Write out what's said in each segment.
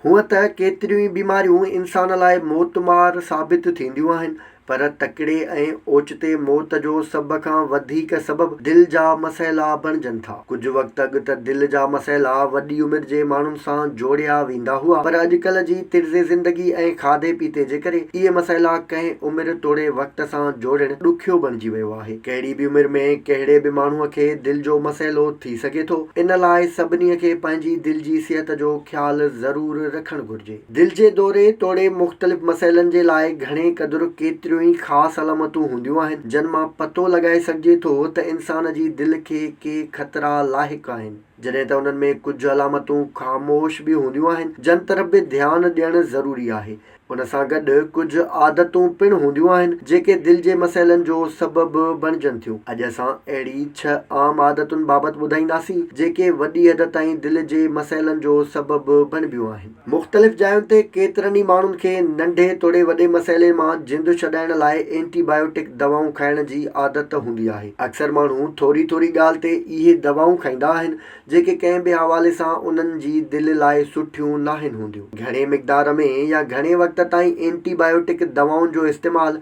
هونء ته ڪيتريون ئي بيماريون انسان لاء موتمار ثابت ٿينديون آهن، پر تڪڙي ۽ اوچتي موت جو سڀ کان وڌيڪ سبب دل جا مسئلا بڻجن ٿا. ڪجهه وقت اڳ ته دل جا مسئلا وڏي عمر جي ماڻهن سان جوڙيا ويندا هئا، پر اڄڪلهه جي طرز زندگي ۽ کاڌي پيتي جي ڪري اهي مسئلا ڪنهن عمر توڙي وقت سان جوڙڻ ڏکيو بڻجي ويو آهي. ڪهڙي به عمر ۾ ڪهڙي به ماڻهوء کي دل جو مسئلو ٿي سگهي ٿو، ان لاء سڀني کي پنهنجي دل جي صحت جو خيال ضرور رکڻ گهرجي. دل جي دوري توڙي مختلف مسئلن جي لاء گهڻي قدر ڪيتريون ئي خاص علامتون هونديون آهن، جن مان پتو لڳائي سگهجي ٿو ته انسان جي دل کي ڪي خطرا لاحق آهن. جڏهن ته انهن ۾ ڪجهه علامتون خاموش به هونديون آهن، جن طرف به ڌيان ڏيڻ ضروري آهي. ان سان گڏ ڪجهه عادتون پڻ هونديون آهن، جيڪي دل جي مسئلن جو سبب بڻجن ٿيون. اڄ اسان اهڙي ڇهه عام عادتن بابت ٻڌائينداسين، جيڪي وڏي حد تائين دل جي مسئلن جو سبب بڻبيون آهن. مختلف جاين تي ڪيترن ئي ماڻهن کي ننڍي توڙي وڏي مسئلي مان جند ڇڏائڻ لاء اينٽي بايوٽڪ دوائون کائڻ جي عادت هوندي آهي. اڪثر ماڻهو ٿوري ٿوري ڳالهه تي اهي دوائون کائيندا آهن، جيڪي ڪنهن به حوالي سان انهن جي دل لاء سٺيون ناهن هونديون. گهڻي مقدار ۾ يا گهڻي وقت تائين اينٽي بايوٽڪ دوائن جو استعمال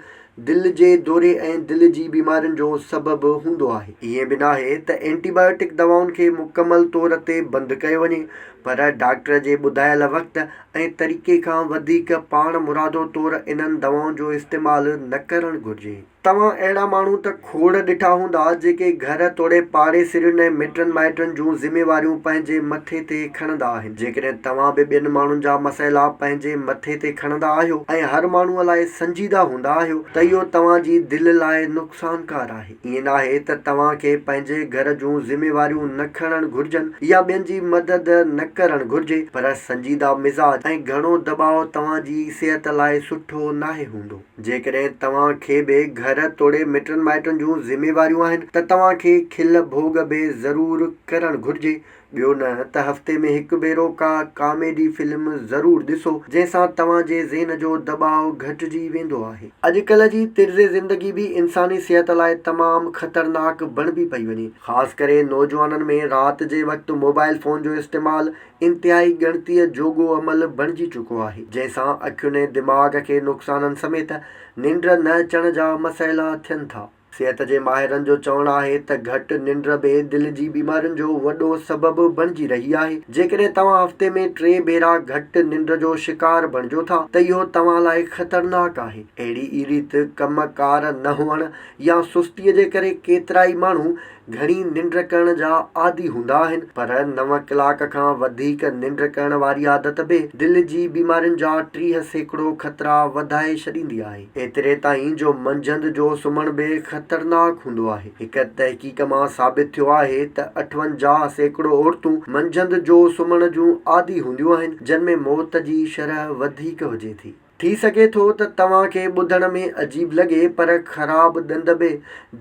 دل جي دوري ۽ دل جي بيمارين جو سبب هوندو آهي. ائين به ناهي ته اينٽي بايوٽڪ دوائن کي مڪمل طور تي بند ڪيو وڃي پر ڊاڪٽر جي ٻڌايل وقت ۽ طريقي کان وڌيڪ پاڻ مرادو طور انهن دوائن جو استعمال نه ڪرڻ گهرجي. توهان اهڙا ماڻهو ته کوڙ ڏٺا هوندا جيڪي گهر توڙي پاڙيسرين ۽ مٽن مائٽن جون ذميواريون پنهنجي مٿي تي کڻندا آهن. جيڪڏهن توهان به ٻين ماڻهن جا مسئلا پنهنجي مٿي تي کڻندا آهيو ۽ هر ماڻهوء لاء سنجيده هوندا آهيو ته اهو توهان جي دل لاء نقصانڪار آهي. ائين ناهي ته توهان کي پنهنجي گهر جون ذميواريون نه کڻڻ گهرجن يا ٻين جي مدد نه ڪرڻ گهرجي پر سنجيده مزاج ۽ گهڻو دٻاء توهان جي صحت لاء سٺو ناهي هوندو. جيڪڏهن توهان کي به گهر توڙي مٽن مائٽن جون ذميواريون آهن ته توهان کي کل ڀوڳ به ضرور ڪرڻ گهرجي. ٻيو نه ته هفتي ۾ هڪ ڀيرو ڪا ڪاميڊي فلم ضرور ڏسو جنهن سان توهان جي ذهن جو دٻاء گهٽجي ويندو آهي. اڄڪلهه جي طرز زندگي به انساني صحت لاء تمام خطرناڪ بڻبي پئي وڃي. خاص ڪري نوجوانن ۾ رات جي وقت موبائل فون جو استعمال انتهائي ڳڻتيء جوڳو عمل بڻجي چڪو آهي، جنهن سان اکين ۽ دماغ کي نقصانن سميت ننڊ نه اچڻ جا مسئلا ٿين ٿا. صحت جي ماهرن جو چوڻ آهي ته گهٽ ننڊ به دل جي بيمارين جو وڏو سبب بڻجي رهي آهي. جيڪڏهن توهان هفتي ۾ ٽي ڀيرا گهٽ ننڊ جو شڪار بڻجو ٿا ته اهو توهان لاء خطرناڪ آهي. اهڙي ئي ريت ڪم ڪار نه هئڻ يا سستيء جي ڪري ڪيترائي ماڻهو گهڻي ننڊ ڪرڻ جا عادي هوندا آهن پر نو ڪلاڪ کان وڌيڪ ننڊ ڪرڻ واري عادت به دل جي بيمارين جا 30% خطرا وڌائي ڇڏيندي آهي. ايتري تائين جو منجهند جو سمهڻ به خطرناڪ هوندو آهي. هڪ تحقيق مان ثابت ٿيو آهي ته 58% عورتون منجهند جو سمهڻ جون عادي هونديون آهن جن ۾ موت جي شرح وڌيڪ هجي ٿي. ٿي سگهي ٿو ته توهان کي ٻڌڻ ۾ عجيب لڳي پر خراب ڏند به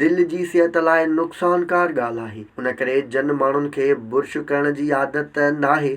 دل جي صحت لاء نقصانڪار ڳالهه آهي. ان ڪري جن ماڻهن کي برش ڪرڻ جي عادت ناهي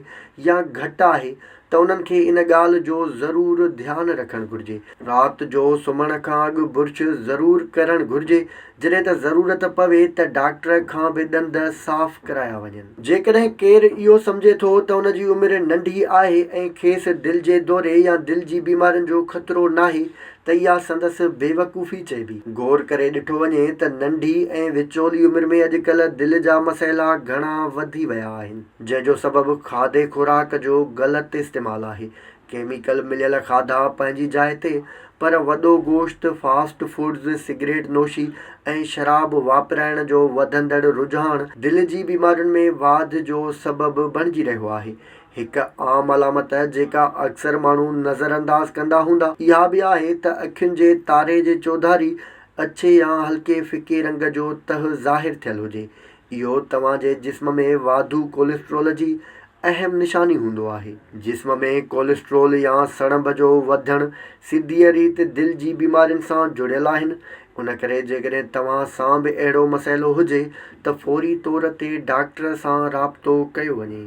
يا گهٽ آهي ته انهن کي ان ڳالهه جو ضرور ڌيان رکڻ گهرجي. رات جو سمهڻ کان اڳ برش ضرور ڪرڻ گهرجي جڏهن ته ضرورت پوي ته ڊاڪٽر کان به ڏند صاف ڪرايا وڃن. جيڪڏهن ڪير اهو سمجهي ٿو ته ان جي عمر ننڍي آهي ۽ کيس دل جي دوري يا دل جي بيمارين جو خطرو ناهي ته اها سندس بيوقوفي چئبي. غور ڪري ڏٺو وڃي ته ننڍي ۽ وچولي عمر ۾ اڄڪلهه دل جا مسئلا گهڻا وڌي ويا آهن، جنهن جو سبب کاڌي خوراڪ جو غلط استعمال آهي. ڪيميڪل مليل کاڌا پنهنجي جاء تي پر وڏو گوشت، فاسٽ فوڊز، سگريٽ نوشي ۽ شراب واپرائڻ جو وڌندڙ رجحان دل جي بيمارين ۾ واڌ جو سبب بڻجي رهيو آهي. هڪ عام علامت جيڪا اڪثر ماڻهو نظرانداز ڪندا هوندا اها به آهي ته اکين جي تاري جي چوڌاري اڇي يا هلڪي ڦڪي رنگ جو تهه ظاهر ٿيل هجي. اهو توهان جي جسم ۾ واڌو ڪوليسٽرول جي اهم نشاني هوندو آهي. جسم ۾ ڪوليسٽرول يا سڻڀ جو وڌڻ سڌيء ريت دل جي بيمارين سان جڙيل آهن، ان ڪري جيڪڏهن توهان سان به اهڙو مسئلو هجي ته فوري طور تي ڊاڪٽر سان رابطو ڪيو وڃي.